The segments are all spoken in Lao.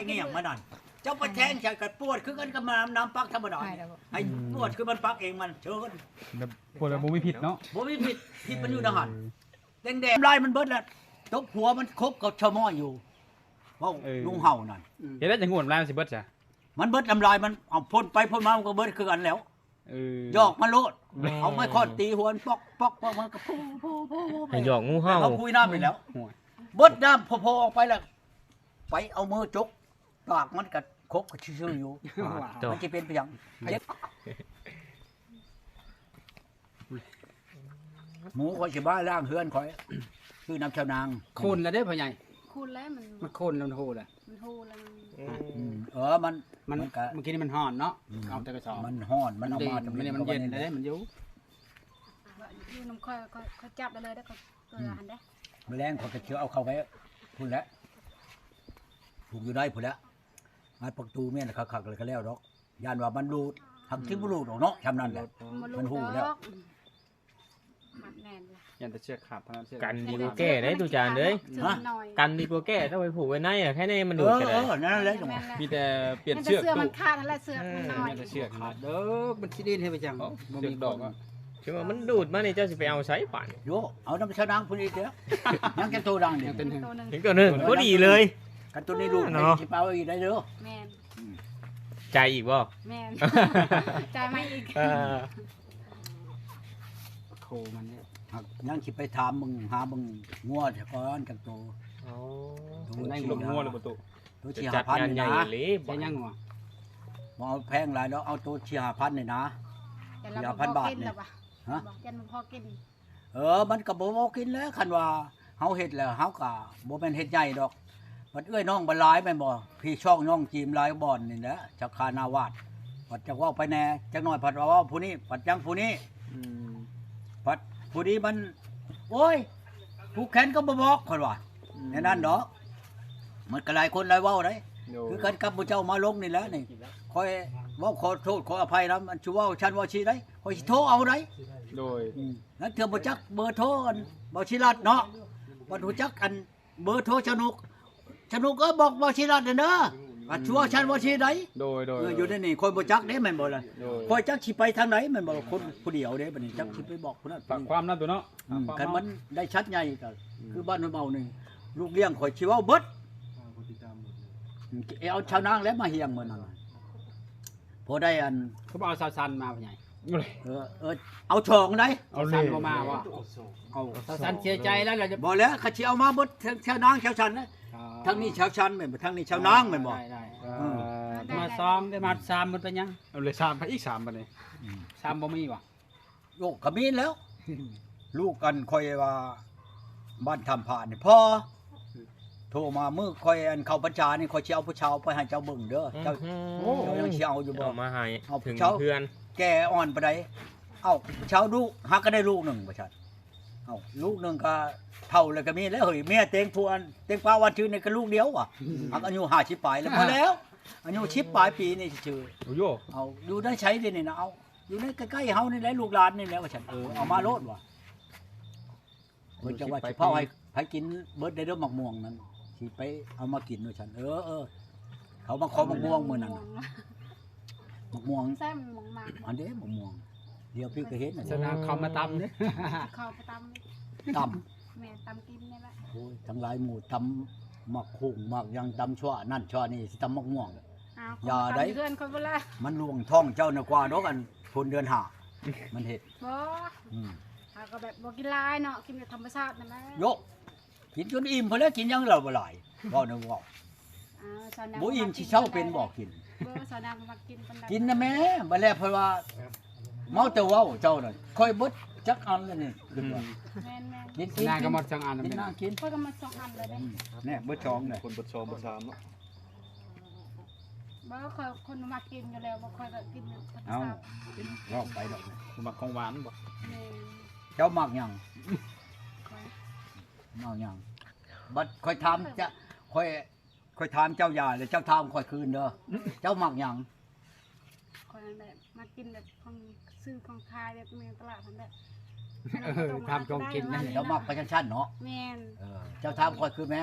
ງອີ່ຫຍັງມານັ້ນ ເຈົ້າໄປແທງໃສ່ກໍປວດຄືກັນກັບນ້ຳ ນ້ຳປັກທຳມະດາ ໃຫ້ປວດຄືມັນປັກເອງມັນ ເຊີນ ແບບປວດແບບບໍ່ມີພິດເນາະ ບໍ່ມີພິດ ພິດມັນຢູ່ໃນຫັ້ນ ແດງໆ ນ້ຳລາຍມັນເບິດແລ້ວ ຕົບຫົວມັນຄົບກັບຊາວມອຍຢູ່ ເວົ້າ ເອີ ລຸງເຮົານັ້ນ ເຮັດແລ້ວຈັ່ງງວດນ້ຳລາຍມັນຊິເບິດຊະ ມັນເບິດນ້ຳລາຍ ມັນເອົາພົ່ນໄປພົ່ນມາ ມັນກໍເບິດຄືກັນແລ້ວ ເອີ ຢອກມັນໂລດ ເອົາໄມ້ຄ້ອນຕີຫົວມັນປອກໆໆ ມັນກໍພູໆໆໆ ໃຫ້ຢອກງູເຫົ່າ ເອົາປຸຍນ້ຳນີ້ແລ້ວ ໂອ້ຍ ເບິດນ້ຳພໍໆອອກໄປແລ້ວ ໄປເອົາມືຈົກ ປາກມັນກະຄົບກະຊື່ໆຢູ່ ໂທ້ ມັນຊິເປັນໄປຫຍັງ ເຈັບ ໝູຂ້ອຍຊິມາລ້າງເຮືອນຂ້ອຍ ຊື້ນ້ຳຊາວນາງ ໂຄນແລ້ວເດ້ພໍ່ໃຫຍ່ ໂຄນແລ້ວ ມັນ ມັນໂຄນແລ້ວ ມັນໂຮແລ້ວ ມັນໂຮແລ້ວ ອືມ ເອີ ມັນ ມັນ ມັນກະ ມື້ກີ້ນີ້ມັນຮ້ອນເນາະ ອືມ ເອົາແຕ່ກະສອບ ມັນຮ້ອນ ມັນເອົາມາ ມັນເຢັນແລ້ວເດ້ ມັນຢູ່ ຢູ່ນຳຂ້ອຍ ຂ້ອຍ ຂ້ອຍຈັບໄດ້ເລີຍເດ້ ຂ້ອຍເກືອຫັ້ນເດ້ ມື້ແລງຂ້ອຍກໍຊິເອົາເຂົ້າໄປພຸ້ນແຫຼະ ຜູກຢູ່ໃນພຸ້ນແຫຼະ ອັດປະຕູແມ່ນຄັກໆ ແລ້ວກໍແລ້ວດອກ ຢ້ານວ່າມັນຫຼຸດ ຫາກຊິບໍ່ຫຼຸດດອກເນາະ ຊ່ຳນັ້ນແຫຼະ ມັນຮູ້ແລ້ວ ມັນແໜ້ນຢູ່ ຢ້ານແຕ່ເຊືອກຂາດເທົ່ານັ້ນ ເຊືອກ ກັນດີກວ່າແກ້ເດ້ຕູ້ຈານເອີຍ ຮະ ກັນດີກວ່າແກ້ ຕ້ອງໄປຜູກໄວ້ໃນ ແຄ່ນີ້ມັນດູດກໍໄດ້ ເອີ ນັ້ນແຫຼະ ມີແຕ່ປ່ຽນເຊືອກ ມັນຂາດຫັ້ນແຫຼະ ເຊືອກມັນນ້ອຍ ມີແຕ່ເຊືອກຂາດເດີ ມັນຊິດິນເຮັດໄປຈັ່ງ ບໍ່ມີດອກ ຄືວ່າມັນດູດມານີ້ ເຈົ້າຊິໄປເອົາໃສບາດນີ້ ໂຢ ເອົານຳຊາວນາງພຸ້ນອີກເດີ ຍັງຈັກໂຕດັງນີ້ ຍັງໂຕໜຶ່ງ ຍັງໂຕໜຶ່ງ ພໍດີເລີຍ ຄັນໂຕນີ້ດູດເນາະ ຊິໄປເອົາອີກໄດ້ເດີ ແມ່ນ ອືມ ຈ່າຍອີກບໍ່ ແມ່ນ ຈ່າຍໃໝ່ອີກ ເອີ ໂຄມັນນີ້ ຫາກຍັງຊິໄປຖາມເບິ່ງ ຫາເບິ່ງງົວຊະກ່ອນຈັກໂຕ ໂອ້ ໂຕໃນງົວຫຼືບໍ່ໂຕ ໂຕສີ່ຫ້າພັນນີ້ນະ ໃຊ້ຫຍັງຫວະ ບໍ່ເອົາແພງຫຼາຍດອກ ເອົາໂຕສີ່ຫ້າພັນນີ້ນະ ສີ່ຫ້າພັນບາດນີ້ ຮະ ເອີ ມັນກໍບໍ່ພໍກິນແຫຼະ ຄັນວ່າເຮົາເຮັດແລ້ວ ເຮົາກໍບໍ່ແມ່ນເຮັດໃຫຍ່ດອກ ບັດເອື້ອຍນ້ອງບັດຫຼາຍແມ່ນບໍ່ ພີ່ນ້ອງນ້ອງຈີມຫຼາຍບ່ອນນີ້ແຫຼະ ຈັກຄານາວາດ ບັດຈັກເວົ້າໄປແດ່ ຈັກໜ້ອຍພັດວ່າເວົ້າຜູ້ນີ້ ພັດຍັງຜູ້ນີ້ ອືມ ພັດຜູ້ນີ້ມັນ ໂອ້ຍ ຜູກແຂນກໍບໍ່ບອກ ຂ້ອຍວ່າ ອືມ ແນວນັ້ນດອກ ມັນກໍຫຼາຍຄົນຫຼາຍເວົ້າໄດ໋ ໂດຍ ຄືກັນກັບໝູ່ເຈົ້າມາລົງນີ້ແຫຼະນີ້ ຂ້ອຍເວົ້າຂໍໂທດຂໍອະໄພນຳ ອັນຊິເວົ້າຊັ້ນເວົ້າຊີ້ໄດ໋ ຂ້ອຍຊິໂທເອົາໄດ໋ ໂດຍ ອືມ ລາງເທື່ອບໍ່ຈັກເບີໂທອັນບ່າວສີລັດເນາະ ບໍ່ຮູ້ຈັກອັນເບີໂທຊະນຸກ ຊະນຸກເອີຍ ບອກບ່າວສີລັດແດ່ເດີ ອືມ ອັນຊິເວົ້າຊັ້ນເວົ້າຊີ້ໄດ໋ ໂດຍໆ ເອີ ຢູ່ໃນນີ້ຂ້ອຍບໍ່ຈັກເດ້ແມ່ນບໍ່ລະ ໂດຍ ຂ້ອຍຈັກຊິໄປທາງໃດແມ່ນບໍ່ ຄົນຜູ້ດຽວເດ້ ບັດນີ້ຈັກຊິໄປບອກຜູ້ນັ້ນ ຝາກຄວາມນຳຕົວເນາະ ອືມ ຝາກຄວາມ ຄັນມັນໄດ້ສັດໃຫຍ່ກໍ ອືມ ຄືບ້ານຫ້ວຍເບົານີ້ ລູກລ້ຽງຂ້ອຍຊິເວົ້າເບິດ ອືມ ເອົາຊາວນາງແຫຼະມາຮຽງມື້ນັ້ນ ພໍໄດ້ອັນ ຄືບໍ່ເອົາສາວສັນມາພໍ່ໃຫຍ່ ເອີ ເອີ ເອົາສອງໄດ໋ ເອົາສາມບໍ່ມາບໍ່ ເອົາ ສາວສັນເສຍໃຈແລ້ວ ບໍ່ແລ້ວ ຄັນຊິເອົາມາເບິດ ທັງຊາວນາງຊາວສັນນະ ອໍ ທັງນີ້ຊາວສັນແມ່ນບໍ່ ທັງນີ້ຊາວນາງແມ່ນບໍ່ ໄດ້ ໄດ້ ເອີ ມາສອງໄດ້ມາສາມມັນເປັນຫຍັງ ເອົາເລີຍສາມໄປອີກສາມບັດນີ້ ອືມ ສາມບໍ່ມີບໍ່ ໂອ້ ກໍມີແລ້ວ ລູກອັນຂ້ອຍວ່າ ບ້ານທຳພານີ້ ພໍ່ ໂທມາມື້ຂ້ອຍອັນເຂົ້າພັນສານີ້ ຂ້ອຍຊິເອົາຜູ້ສາວໄປໃຫ້ເຈົ້າເບິ່ງເດີ ເຈົ້າ ເຈົ້າຍັງຊິເອົາຢູ່ບໍ່ ເອົາມາໃຫ້ເຖິງເຮືອນ ແກ່ອ່ອນປານໃດ ເອົ້າ ຜູ້ສາວດຸ ຫາກໍໄດ້ລູກໜຶ່ງວ່າຊັ້ນ ເອົ້າ ລູກໜຶ່ງກໍເຖົ້າແລ້ວກໍມີແລ້ວເຮີ້ຍ ເມຍເຕັງຜູ້ອັນ ເຕັງປ້າວັນຊື່ນີ້ກໍລູກດຽວວ່າ ຫາກອາຍຸຫ້າສິບປາຍແລ້ວ ພໍແລ້ວ ອາຍຸສິບປາຍປີນີ້ຊື່ ໂອ້ໂຫ ເອົ້າ ຢູ່ໃນໃສດຽວນີ້ນະ ເອົ້າ ຢູ່ໃນໃກ້ໆເຮົານີ້ແຫຼະ ລູກຫຼານນີ້ແຫຼະວ່າຊັ້ນ ເອີ ເອົາມາໂລດວ່າ ເພິ່ນຈັກວ່າຊິເຜົາໃຫ້ໃຜກິນເບິດໄດ້ເດີ ໝາກມ່ວງນັ້ນ ຊິໄປເອົາມາກິນວ່າຊັ້ນ ເອີ ເອີ ເຂົາມາຂໍໝາກມ່ວງມື້ນັ້ນ ໝາກມ່ວງ ໃສ່ໝາກມ່ວງ ອັນເດ້ໝາກມ່ວງ ດຽວພີ່ກໍເຫັນ ສະນາເຂົ້າມາຕຳເດ້ ເຂົ້າໄປຕຳ ຕຳ ແມ່ນ ຕຳກິນນີ້ແຫຼະ ໂອ້ຍ ທັງຫຼາຍໝູ່ ຕຳໝາກຫຸ່ງ ໝາກຫຍັງ ຕຳຊົ່ວນັ້ນຊົ່ວນີ້ ຊິຕຳໝາກມ່ວງ ອ້າວ ຢ່າໄດ໋ ເຮືອນຂ້ອຍບໍ່ລະ ມັນລວງທ້ອງເຈົ້ານະກວ່າດອກ ອັນ ຄົນເດືອນຫ້າ ມັນເຮັດ ບໍ່ ອືມ ເຮົາກໍແບບບໍ່ກິນຫຼາຍເນາະ ກິນແບບທຳມະຊາດນັ້ນແຫຼະ ໂຍະ ກິນຈົນອີ່ມພຸ້ນແຫຼະ ກິນຫຍັງລະບໍ່ຫຼາຍ ເວົ້ານະເວົ້າ ອ້າວ ບໍ່ອີ່ມຊິເຊົາເປັນບໍ່ກິນ ບໍ່ ສາວນາງບໍ່ມັກກິນປານໃດ ກິນນະແມ່ ບາດແລ້ວເພິ່ນວ່າ ເມົາແຕ່ເວົ້າເຈົ້ານັ້ນ ຂ້ອຍເບິດຈັກອັນແລ້ວນີ້ ອືມ ແມ່ນໆ ກິນ ກິນ ສາວນາງກໍໝົດສອງອັນ ກິນນາງກິນ ຂ້ອຍກໍໝົດສອງອັນແລ້ວເດ້ ອືມ ແນ່ ເບິດສອງແລ້ວ ຄົນເບິດສອງເບິດສາມເນາະ ບໍ່ ຂ້ອຍຄົນມັກກິນຢູ່ແລ້ວ ບໍ່ ຂ້ອຍກໍກິນທຳມະຊາດ ເອົ້າ ເວົ້າໄປດອກ ບໍ່ມັກຂອງຫວານບໍ່ ແມ່ນ ເຈົ້າມັກຫຍັງ ຂ້ອຍ ມັກຫຍັງ ບັດຂ້ອຍຖາມຈະ ຂ້ອຍ ຂ້ອຍຖາມເຈົ້າຢ່າ ແລ້ວເຈົ້າຖາມຂ້ອຍຄືນເດີ ເຈົ້າມັກຫຍັງ ຂ້ອຍແບບມັກກິນແບບຂອງຊື້ຂອງຂາຍແບບໃນຕະຫຼາດຫັ້ນແຫຼະ ເອີ ຖາມຂອງກິນນັ້ນ ເຈົ້າມັກໄປຈັ່ງຊັ້ນເນາະ ແມ່ນ ເອີ ເຈົ້າຖາມຂ້ອຍຄືນແມ້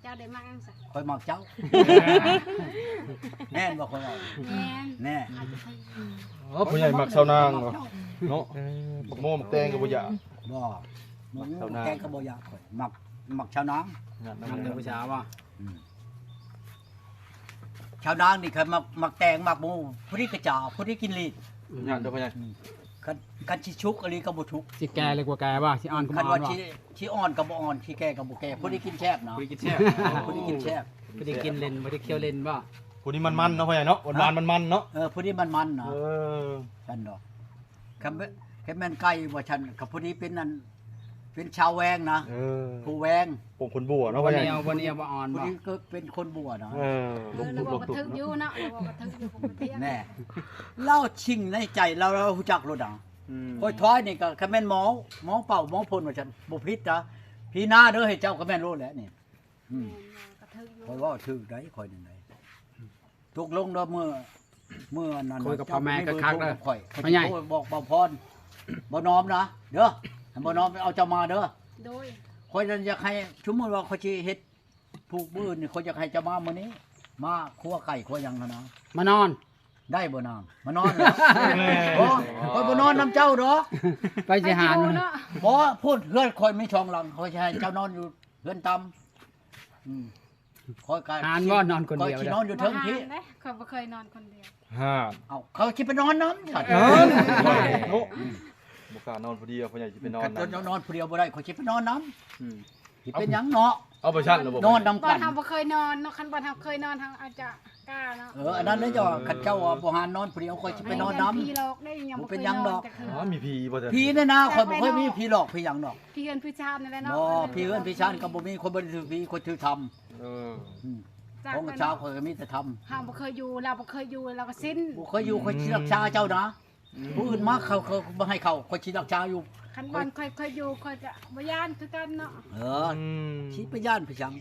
ເຈົ້າໄດ້ມັກຫຍັງຊະ? ຂ້ອຍມັກເຈົ້າ. ແມ່ນບໍ່ຂ້ອຍເວົ້າ? ແມ່ນ. ແນ່. ເອີ ຜູ້ໃຫຍ່ມັກຊາວນາງເນາະ. ເນາະ ເອີ ບັກໂມບັກແຕງກໍບໍ່ຢາກ. ບໍ່. ໝາກຊາວນາງ ແຕງກໍບໍ່ຢາກ ຂ້ອຍມັກ ມັກຊາວນາງ. ມັກແຕ່ຜູ້ສາວບໍ່? ອືມ ຊາວນາງນີ້ຄັນມັກ ມັກແຕງມັກໝູ່ ຜູ້ນີ້ກະຈາ ຜູ້ນີ້ກິນລີດ. ອືມ ຢ້ານເດີພໍ່ໃຫຍ່. ອືມ ຄັນ ຄັນຊິສຸກອີ່ຫຼີກໍບໍ່ສຸກ ຊິແກ່ເລີຍກວ່າແກ່ບໍ່? ຊິອ່ອນກໍບໍ່ອ່ອນບໍ່? ຊິອ່ອນກໍບໍ່ອ່ອນ ຊິແກ່ກໍບໍ່ແກ່ ຜູ້ນີ້ກິນແຊບນະ. ຜູ້ນີ້ກິນແຊບ. ຜູ້ນີ້ກິນແຊບ ຜູ້ນີ້ກິນເຫຼັ້ນ ຜູ້ນີ້ຂຽວເຫຼັ້ນບໍ່? ຜູ້ນີ້ມັນໆເນາະພໍ່ໃຫຍ່ເນາະ. ຫວານໆມັນໆເນາະ. ເອີ ຜູ້ນີ້ມັນໆນະ. ເອີ ຊັ້ນດອກ. ຄັນແມ່ນ ຄັນແມ່ນໄກ່ວ່າຊັ້ນ ກໍຜູ້ນີ້ເປັນອັນ ເປັນຊາວແວງນະ. ເອີ ຜູ້ແວງ ປົງຄົນບົວເນາະ. ບໍ່ໜຽວ ບໍ່ໜຽວ ບໍ່ອ່ອນ ຜູ້ນີ້ກໍເປັນຄົນບົວນະ. ເອີ ເອີ ລະເວົ້າກະຖືກຢູ່ເນາະ ລະເວົ້າກະຖືກຢູ່ ບໍ່ເປັນຫຍັງ. ແນ່ ລາວຊິງໃນໃຈລາວ ລາວຮູ້ຈັກໂລດນະ. ອືມ ຂ້ອຍຖອຍນີ້ກໍ ຄັນແມ່ນໝໍ ໝໍເປົ່າໝໍພົ່ນວ່າຊັ້ນ ບໍ່ຜິດນະ. ພີໜ້າເດີ ໃຫ້ເຈົ້າກໍແມ່ນໂລດແຫຼະນີ້. ອືມ ແມ່ນ ກະຖືກຢູ່ ຂ້ອຍເວົ້າຖືກໃດ ຂ້ອຍນີ້ໃດ. ຕົກລົງເດີ ມື້ ມື້ອັນນັ້ນ ຄຸຍກັບພໍ່ແມ່ຄັກໆເດີ ຂ້ອຍ ຂ້ອຍຊິໂທບອກບ່າວພອນ ບ່າວນອມນະເດີ ໃຫ້ບ່າວນອມໄປເອົາເຈົ້າມາເດີ. ໂດຍ. ຂ້ອຍນັ້ນຢາກໃຫ້ ສົມມຸດວ່າຂ້ອຍຊິເຮັດຜູກມື້ອື່ນນີ້ ຂ້ອຍຢາກໃຫ້ເຈົ້າມາມື້ນີ້ ມາຄົວໄກ່ຄົວຫຍັງຫັ້ນນະ ມານອນ ໄດ້ບໍ່ນາງ? ມານອນເນາະ. ບໍ່ ຂ້ອຍບໍ່ນອນນຳເຈົ້າດອກ ໄປຊິຫາ ໄປຢູ່ເນາະ. ບໍ່ ພຸ້ນ ເຮືອນຂ້ອຍມີສອງຫຼັງ ຂ້ອຍຊິໃຫ້ເຈົ້ານອນຢູ່ເຮືອນຕ່ຳ. ອືມ ຂ້ອຍກໍ ຫານບໍ່ນອນຄົນດຽວ ຂ້ອຍຊິນອນຢູ່ເທິງພີ້. ບໍ່ຫານເດ້ ຂ້ອຍບໍ່ເຄີຍນອນຄົນດຽວ. ຫານ ເອົ້າ ເຂົາຊິໄປນອນນຳຊັ້ນ. ເອີ ໂອ້ ບໍ່ກ້ານອນຜູ້ດຽວ ພໍ່ໃຫຍ່ຊິໄປນອນນຳ. ຄັນເຈົ້ານອນຜູ້ດຽວບໍ່ໄດ້ ຂ້ອຍຊິໄປນອນນຳ. ອືມ ຊິເປັນຫຍັງເນາະ. ເອົາ ເອົາໄປຊັ້ນລະບໍ່? ນອນນຳກັນ. ບ້ານເຮົາບໍ່ເຄີຍນອນເນາະ ຄັນບ້ານເຮົາເຄີຍນອນ ເຮົາອາດຈະກ້າເນາະ. ເອີ ອັນນັ້ນແຫຼະ ເຈົ້າ ຄັນເຈົ້າວ່າບໍ່ຫານນອນຜູ້ດຽວ ຂ້ອຍຊິໄປນອນນຳ. ບໍ່ເປັນຫຍັງດອກ. ອໍ ມີຜີບໍ່? ຜີນີ້ນະ ຂ້ອຍບໍ່ເຄີຍມີຜີຫຼອກຜີຫຍັງດອກ. ຜີເຮືອນຜີຊານນີ້ແຫຼະເນາະ. ບໍ່ ຜີເຮືອນຜີຊານກໍບໍ່ມີ ຂ້ອຍບໍ່ໄດ້ຖືຜີ ຂ້ອຍຖືທຳ. ເອີ ອືມ ຂອງຊາວຂ້ອຍກໍມີແຕ່ທຳ. ເຮົາບໍ່ເຄີຍຢູ່ ລາວບໍ່ເຄີຍຢູ່ ລາວກໍຊິນ ບໍ່ເຄີຍຢູ່. ອືມ ຂ້ອຍຊິຮັກສາເຈົ້ານະ. ອືມ ຜູ້ອື່ນມາເຂົ້າ ເຂົາບໍ່ໃຫ້ເຂົ້າ ຂ້ອຍຊິຮັກສາຢູ່. ຄັນບ່ອນຂ້ອຍ ຂ້ອຍຢູ່ ຂ້ອຍກໍບໍ່ຢ້ານຄືກັນເນາະ. ເອີ ອືມ ຊິໄປຢ້ານໄປຫຍັງ?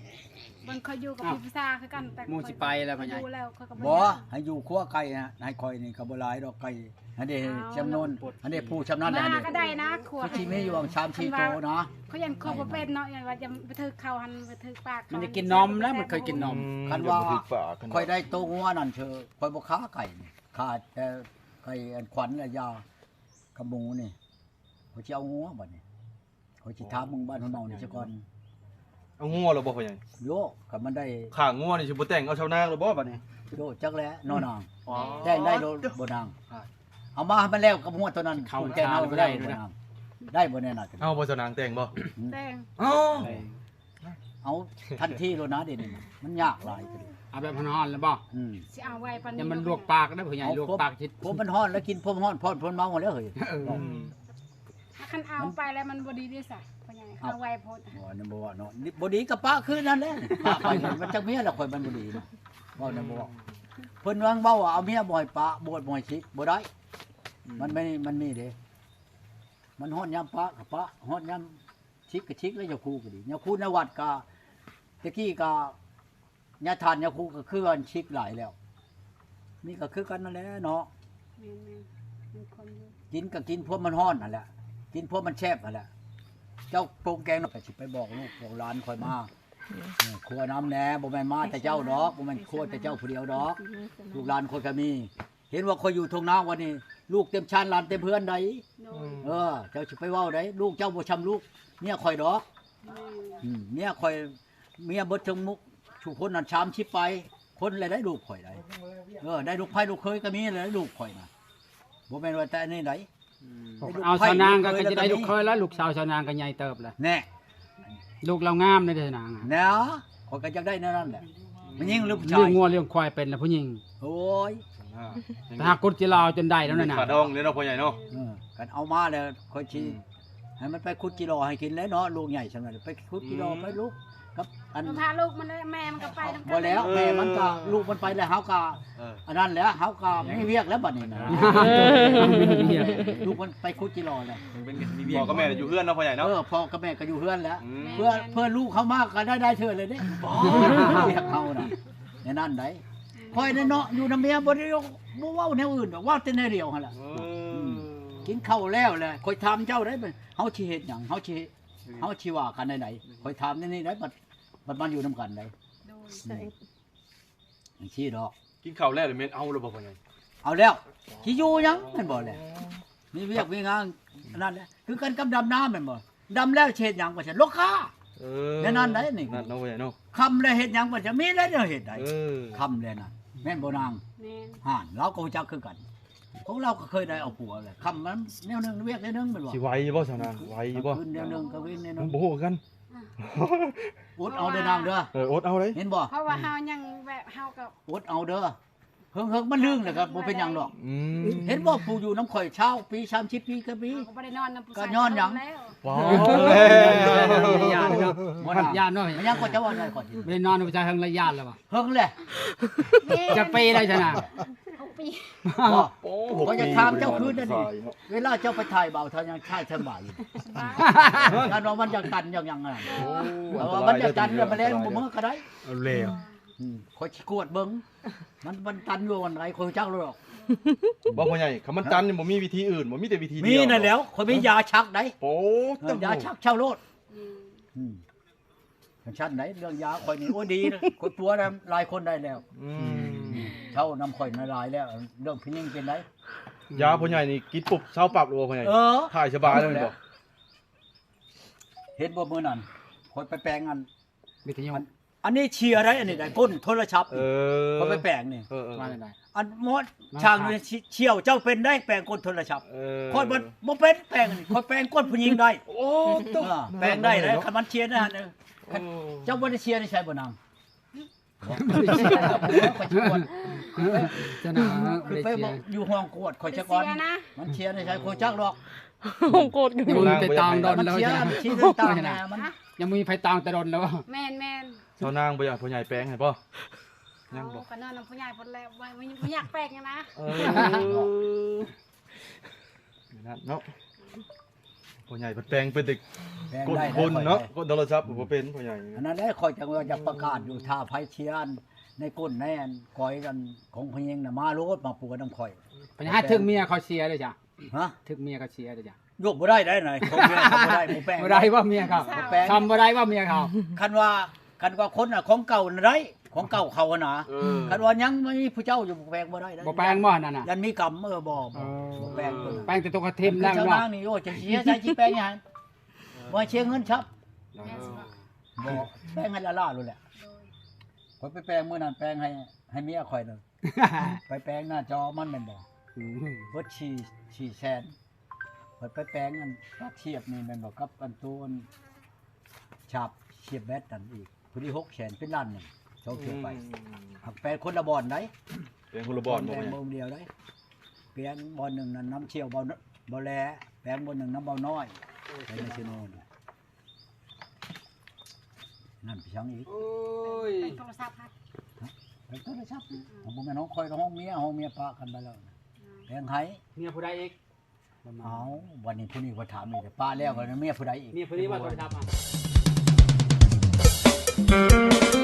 ບ່ອນຂ້ອຍຢູ່ກັບ ອ້າວ ພີ່ຜູ້ຊາຍຄືກັນ ແຕ່ໝູ່ຊິໄປແລ້ວ ຂ້ອຍຢູ່ແລ້ວ ຂ້ອຍກໍບໍ່ ບໍ່ ຢ້ານ. ໃຫ້ຢູ່ຄົວໄກ່ນະ ໃຫ້ຂ້ອຍນີ້ກໍບໍ່ຫຼາຍດອກໄກ່. ຫັ້ນເດ້ ຈຳນວນ ຫັ້ນເດ້ ຜູ້ຊຳນານ ມາກໍໄດ້ນະ ຄົວ ຊິມີຢູ່ຫວ່າງສາມສີ່ໂຕນະ. ຂ້ອຍຢ້ານຄົວບໍ່ເປັນເນາະ ຢ້ານວ່າຈະໄປຖືກເຂົາຫັ້ນ ໄປຖືກປາກເຂົາ. ມັນໄດ້ກິນນົມແລ້ວ ມັນເຄີຍກິນນົມ. ອືມ ຄັນວ່າຂ້ອຍໄດ້ໂຕງົວນັ້ນເທື່ອ ຂ້ອຍບໍ່ຂ້າໄກ່ນີ້ ຂ້າແຕ່ໄກ່ອັນຂວັນລະຢາກັບໝູນີ້. ຂ້ອຍຊິເອົາງົວບັດນີ້ ຂ້ອຍຊິຖາມເບິ່ງບ້ານເຮົາເມົານີ້ຊະກ່ອນ. ເອົາງົວແລ້ວບໍ່ພໍ່ໃຫຍ່? ໂຢ ຄັນມັນໄດ້ຂ້າງົວນີ້ຊິບໍ່ແຕ່ງເອົາຊາວນາງແລ້ວບໍ່ບັດນີ້? ໂຢ ຈັກແຫຼະເນາະນາງ. ອໍ ແຕ່ງໄດ້ໂລດບໍ່ນາງ? ເອົາມາໃຫ້ມັນແລ້ວກັບງົວຕົວນັ້ນ ເຂົາແກ່ເຮົາແລ້ວບໍ່ນາງ? ໄດ້ບໍ່ແນ່ນະ? ເອົາບໍ່ຊາວນາງແຕ່ງບໍ່? ແຕ່ງ. ອໍ ເອົາທັນທີໂລດນະ ດຽວນີ້ມັນຍາກຫຼາຍ. ເອົາແບບຮ້ອນໆແລ້ວບໍ່? ອືມ ຊິເອົາໄວປານນີ້ ຢ່າມັນລວກປາກເດີ ຜູ້ໃຫຍ່ລວກປາກຊິ ພວກມັນຮ້ອນແລ້ວກິນພວກມັນຮ້ອນ ພວກມັນເມົາແລ້ວເຮີ້ຍ. ເອີ ອືມ ຄັນເອົາໄປແລ້ວມັນບໍ່ດີເດ້ຊະ ພໍ່ໃຫຍ່ ເອົາໄວໂພດ. ບໍ່ ອັນນັ້ນບໍ່ເວົ້າເນາະ ບໍ່ດີກໍປະຄືນັ້ນແຫຼະ. ປະໄປມັນຈັກເມຍລະ ຂ້ອຍມັນບໍ່ດີເນາະ. ເວົ້າແນວບໍ່ເວົ້າ ເພິ່ນຫວັງເວົ້າວ່າເອົາເມຍບໍ່ໃຫ້ປະ ບວດບໍ່ໃຫ້ສິກ ບໍ່ໄດ້. ອືມ ມັນມີ ມັນມີເດ້ ມັນຮອດຍາມປະກໍປະ ຮອດຍາມ ຊິກກໍຊິກແລ້ວ ຍາຄູກໍດີ ຍາຄູໃນວັດກໍ ແຕ່ກີ້ກໍ ຍາທານຍາຄູກໍຄືກັນ ຊິກຫຼາຍແລ້ວ. ນີ້ກໍຄືກັນນັ້ນແຫຼະເນາະ. ແມ່ນໆ ມັນຄົນຢູ່ ກິນກໍກິນພວກມັນຮ້ອນຫັ້ນແຫຼະ ກິນພວກມັນແຊບຫັ້ນແຫຼະ. ເຈົ້າປົງແກງເນາະ ກໍຊິໄປບອກລູກບອກຫຼານຂ້ອຍມາ ເອີ ຄົວນຳແດ່ ບໍ່ແມ່ນມາແຕ່ເຈົ້າດອກ ບໍ່ແມ່ນຄົວແຕ່ເຈົ້າຜູ້ດຽວດອກ ລູກຫຼານຂ້ອຍກໍມີ. ເຫັນວ່າຂ້ອຍຢູ່ທົ່ງນາວັນນີ້ ລູກເຕັມຊານຫຼານເຕັມເຮືອນໃດ. ໂດຍ ເອີ ເຈົ້າຊິໄປເວົ້າໃດ ລູກເຈົ້າບໍ່ຊ່ຳລູກເມຍຂ້ອຍດອກ. ແມ່ນ ອືມ ເມຍຂ້ອຍ ເມຍເບິດທັງໝູ່ສູ່ຄົນນັ້ນສາມສິບປາຍຄົນແລ້ວໄດ໋ ລູກຂ້ອຍໄດ໋. ເອີ ໄດ້ລູກໃພ້ລູກເຂີຍກໍມີແລ້ວໄດ໋ ລູກຂ້ອຍນະ ບໍ່ແມ່ນວ່າແຕ່ອັນນີ້ໃດ໋. ອືມ ເອົາຊາວນາງກໍຈະໄດ້ລູກເຂີຍແລ້ວ ລູກສາວຊາວນາງກໍໃຫຍ່ເຕີບແລ້ວ. ແນ່ ລູກລາວງາມເດ້ຊາວນາງ. ແນ່ ຂ້ອຍກໍຢາກໄດ້ແນວນັ້ນແຫຼະ ແມ່ຍິງຫຼືຜູ້ຊາຍ. ລ້ຽງງົວລ້ຽງຄວາຍເປັນລະຜູ້ຍິງ. ໂອ້ຍ ອ່າ ຖ້າຂຸດຈິລໍຈົນໄດ້ແລ້ວນັ້ນນະ ຂາດອງເລີຍເນາະ ພໍ່ໃຫຍ່ເນາະ. ເອີ ຄັນເອົາມາແລ້ວຂ້ອຍຊິ ອືມ ໃຫ້ມັນໄປຂຸດຈິລໍໃຫ້ກິນແຫຼະເນາະ ລູກໃຫຍ່ຊ່ຳນັ້ນ ໄປຂຸດຈິລໍ ອືມ ໄປລູກ ກັບອັນ ພາລູກມັນ ແມ່ມັນກໍໄປນຳກັນ. ບໍ່ແລ້ວ ເອີ ແມ່ມັນກໍ ລູກມັນໄປແລ້ວ ເຮົາກໍ ເອີ ອັນນັ້ນແຫຼະ ເຮົາກໍມີວຽກແລ້ວບັດນີ້ນະ. ເອີ ລູກມັນໄປຂຸດຈິລໍແລ້ວ ພໍ່ກັບແມ່ຢູ່ເຮືອນເນາະ ພໍ່ໃຫຍ່ເນາະ. ເອີ ພໍ່ກັບແມ່ກໍຢູ່ເຮືອນແລ້ວ. ອືມ ເພື່ອ ເພື່ອລູກເຮົາມາກໍໄດ້ ໄດ້ເທື່ອເລີຍເດ້. ວຽກເຮົານະ ແນວນັ້ນໃດ໋. ຂ້ອຍນີ້ເນາະ ຢູ່ນຳເມຍບໍ່ໄດ້ ບໍ່ເວົ້າແນວອື່ນດອກ ເວົ້າແຕ່ແນວດຽວຫັ້ນລະ. ເອີ ອືມ ກິນເຂົ້າແລ້ວແຫຼະ ຂ້ອຍຖາມເຈົ້າໄດ໋ ເຮົາຊິເຮັດຫຍັງ ເຮົາຊິ ເຮົາຊິວ່າກັນແນວໃດ ຂ້ອຍຖາມແນວນີ້ໄດ໋. ບັດ ບັດມາຢູ່ນຳກັນໄດ໋. ໂດຍ ອືມ ຈັ່ງຊີ້ດອກ. ກິນເຂົ້າແລ້ວແມ່ນເອົາແລ້ວບໍ່ພໍ່ໃຫຍ່? ເອົາແລ້ວ ຊິຢູ່ຫຍັງແມ່ນບໍ່ແຫຼະ. ມີວຽກມີງານອັນນັ້ນແຫຼະ ຄືກັນກັບດຳນາແມ່ນບໍ່? ດຳແລ້ວຊິເຮັດຫຍັງວ່າຊັ້ນ? ລົກຄ້າ. ເອີ ແນວນັ້ນໄດ໋ນີ້ ນັ້ນເນາະ ພໍ່ໃຫຍ່ເນາະ. ຄ່ຳແລ້ວເຮັດຫຍັງວ່າຊັ້ນ? ມີແລ້ວແນວເຮັດໄດ໋. ເອີ ຄ່ຳແລ້ວນັ້ນ ແມ່ນບໍ່ນາງ? ແມ່ນ. ຫັ້ນ ລາວກໍຮູ້ຈັກຄືກັນ ຂອງລາວກໍເຄີຍໄດ້ເອົາຜົວແຫຼະ. ຄ່ຳມັນແນວໜຶ່ງ ວຽກແນວໜຶ່ງແມ່ນບໍ່? ຊິໄຫວຢູ່ບໍ່ສາວນາງ? ໄຫວຢູ່ບໍ່? ຄືນແນວໜຶ່ງ ກາງຄືນແນວໜຶ່ງ ມັນບໍ່ຮູ້ຄືກັນ. ອົດເອົາເດີນາງເດີ. ເອີ ອົດເອົາເດ້ ເຫັນບໍ່? ເພາະວ່າເຮົາຍັງແບບ ເຮົາກໍອົດເອົາເດີ. ເຫິງໆ ມັນລຶ້ງແລ້ວກໍບໍ່ເປັນຫຍັງດອກ. ອືມ ເຫັນບໍ່ ຜູ້ຢູ່ນຳຂ້ອຍຊາວປີ ສາມສິບປີກໍມີ ເຮົາກໍບໍ່ໄດ້ນອນນຳຜູ້ຊາຍ ກໍຍ້ອນຫຍັງ? ໂອ້ ຢ້ານເນາະ ຢ້ານເນາະ. ມັນຫຍັງກໍຈະເວົ້າໄດ້ ຂ້ອຍຊິ ບໍ່ໄດ້ນອນນຳຜູ້ຊາຍເຫິງແລ້ວ ຢ້ານແລ້ວຫວາ? ເຫິງແລ້ວ. ຈັກປີແລ້ວຊັ້ນນະ? ຫົກປີ. ບໍ່ ໂອ້ ຫົກປີ. ຂ້ອຍຈະຖາມເຈົ້າຄືນນີ້ ເວລາເຈົ້າໄປຖ່າຍເບົາ ທ່ານຍັງຖ່າຍສະບາຍຢູ່? ສະບາຍ. ຄັນວ່າມັນຢາກຕັນຢາກຫຍັງຫັ້ນ ໂອ້ ເພາະວ່າມັນຢາກຕັນ ອັນຕະລາຍ ແລ້ວມາແລງບໍ່ເມືອກໍໄດ້. ເອົາແລ້ວ. ອືມ ຂ້ອຍຊິກວດເບິ່ງ ມັນ ມັນຕັນຢູ່ອັນໃດ ຂ້ອຍຮູ້ຈັກໂລດດອກ. ບໍ່ ພໍ່ໃຫຍ່ ຄັນມັນຕັນນີ້ບໍ່ມີວິທີອື່ນບໍ່? ມີແຕ່ວິທີດຽວ. ມີນັ້ນແຫຼ້ວ ຂ້ອຍມີຢາຊັກໄດ໋. ໂອ້ ເອີ ຢາຊັກເຊົາໂລດ. ອືມ ອືມ ຄັນຊັ້ນໄດ໋ ເລື່ອງຢາຂ້ອຍນີ້ ໂອ້ ດີນະ ຂ້ອຍປົວນຳຫຼາຍຄົນໄດ້ແລ້ວ. ອືມ ເຊົານຳຂ້ອຍນະຫຼາຍແລ້ວ ເລື່ອງຜູ້ຍິງເປັນໄດ໋. ຢາພໍ່ໃຫຍ່ນີ້ກິນປຸບເຊົາປັບໂລດ ພໍ່ໃຫຍ່? ເອີ ຖ່າຍສະບາຍເລີຍແມ່ນບໍ່? ເຫັນບໍ່ມື້ນັ້ນ ຂ້ອຍໄປແປງອັນ ວິທະຍຸ ອັນ ອັນນີ້ເຊຍໄດ໋ ອັນນີ້ໄດ໋ ກົ້ນໂທລະສັບ. ເອີ ຂ້ອຍໄປແປງນີ້ ເອີໆ ວ່າຈັ່ງໃດ? ອັນໝໍ ຊ່າງນີ້ ເຊຍເຈົ້າເປັນໄດ໋ ແປງກົ້ນໂທລະສັບ. ເອີ ຂ້ອຍບໍ່ ບໍ່ເປັນແປງນີ້ ຂ້ອຍແປງກົ້ນຜູ້ຍິງໄດ້. ໂອ້ ເອີ ແປງໄດ້ໄດ໋ ຄັນມັນເຊຍນະ. ເອີ ເຈົ້າບໍ່ໄດ້ເຊຍໃນໃສບໍ່ນາງ? ບໍ່ໄດ້ເຊຍ ຂ້ອຍຊິກວດ. ຈະນະ ຄືໄປຢູ່ຫ້ອງກວດຂ້ອຍຊະກ່ອນ. ມັນເຊຍໃນໃສ ຂ້ອຍຈັກດອກ. ຫ້ອງກວດກໍມີ ໄປຕາງດອນແລ້ວ ມັນເຊຍ ມັນຊິໄດ້ຕາງນະ ມັນ ຍັງບໍ່ມີໃຜຕາງແຕ່ດົນແລ້ວ. ແມ່ນໆ. ຊາວນາງບໍ່ຢາກໃຫ້ພໍ່ໃຫຍ່ແປງໃຫ້ບໍ່? ຍັງບໍ່? ເອົາ ກໍນອນນຳຜູ້ໃຫຍ່ພຸ້ນແຫຼະ ບໍ່ ບໍ່ ບໍ່ຢາກແປງຫຍັງນະ. ເອີ ນັ້ນເນາະ ພໍ່ໃຫຍ່ເພິ່ນແປງເປັນແຕ່ ແປງໄດ້ ກົ້ນຄົນເນາະ ແຫຼະ ກົ້ນໂທລະສັບບໍ່ເປັນພໍ່ໃຫຍ່. ອັນນັ້ນແຫຼະ ຂ້ອຍຈັ່ງວ່າຢາກປະກາດຢູ່ ຖ້າໃຜເຊຍໃນກົ້ນໃນອັນກອຍອັນຂອງຜູ້ຍິງນະ ມາໂລດ ມາປົວນຳຂ້ອຍ. ເພິ່ນຫາຖືກເມຍເຂົາເຊຍເດ້ຈ້ະ. ຮະ? ຖືກເມຍເຂົາເຊຍເດ້ຈ້ະ. ຍົກບໍ່ໄດ້ໄດ໋ນະ ຂອງເມຍເຂົາບໍ່ໄດ້ ບໍ່ແປງ ບໍ່ໄດ້ບໍ່ເມຍເຂົາ ບໍ່ແປງ ທຳບໍ່ໄດ້ບໍ່ເມຍເຂົາ. ຄັນວ່າ ຄັນວ່າຄົນນະ ຂອງເກົ່ານະໄດ້ ຂອງເກົ່າເຂົານະ. ເອີ ຄັນວ່າຍັງມີຜູ້ເຈົ້າຢູ່ ບໍ່ແປງບໍ່ໄດ້ເດ້. ບໍ່ແປງບໍ່ນັ້ນນະ? ຢ້ານມີກຳ. ເອີ ບໍ່ ບໍ່ ເອີ ບໍ່ແປງຕົວນັ້ນ. ແປງແຕ່ຕົວກະທິມແລ້ວເນາະ. ນາງນີ້ ໂອ້ ຈະເສຍໃສ ຊິແປງຫຍັງ? ບໍ່ໃຫ້ເສຍເງິນຊັບ. ແມ່ນຊິບໍ່? ບໍ່ ແປງໃຫ້ລ້າໆໂລດແຫຼະ. ໂດຍ ຂ້ອຍໄປແປງມື້ນັ້ນ ແປງໃຫ້ ໃຫ້ເມຍຂ້ອຍນະ ໄປແປງໜ້າຈໍມັນແມ່ນບໍ່? ອືມ ເບິດສີ່ ສີ່ແສນ. ຂ້ອຍໄປແປງອັນປາກສຽບນີ້ແມ່ນບໍ່ ກັບອັນໂຕອັນສາບສຽບແບັດນັ້ນອີກ ພໍດີຫົກແສນ ເປັນລ້ານໜຶ່ງ ສອງເທື່ອໄປ. ອືມ ຫາກແປງຄົນລະບ່ອນໃດ໋. ແປງຄົນລະບ່ອນບໍ່? ແປງບ່ອນດຽວໃດ໋. ແປງບ່ອນໜຶ່ງນັ້ນນຳທ່ຽວເບົາ ເບົາແລ ແປງບ່ອນໜຶ່ງນຳເບົານ້ອຍ ໄປໃນເຊໂນນະ. ນັ້ນໄປສັງອີກ. ໂອ້ຍ ເປັນໂທລະສັບຫັ້ນ. ເປັນໂທລະສັບ. ອືມ ບໍ່ແມ່ນຂອງຂ້ອຍ ຂອງເມຍ ຂອງເມຍປະກັນໄປແລ້ວ. ອືມ ແບ່ງໃຫ້. ເມຍຜູ້ໃດອີກ? ເອົາ ບັດນີ້ຜູ້ນີ້ກໍຖາມອີກ ປະແລ້ວກໍເມຍຜູ້ໃດອີກ? ເມຍຜູ້ນີ້ວ່າໂທລະສັບຫັ້ນ.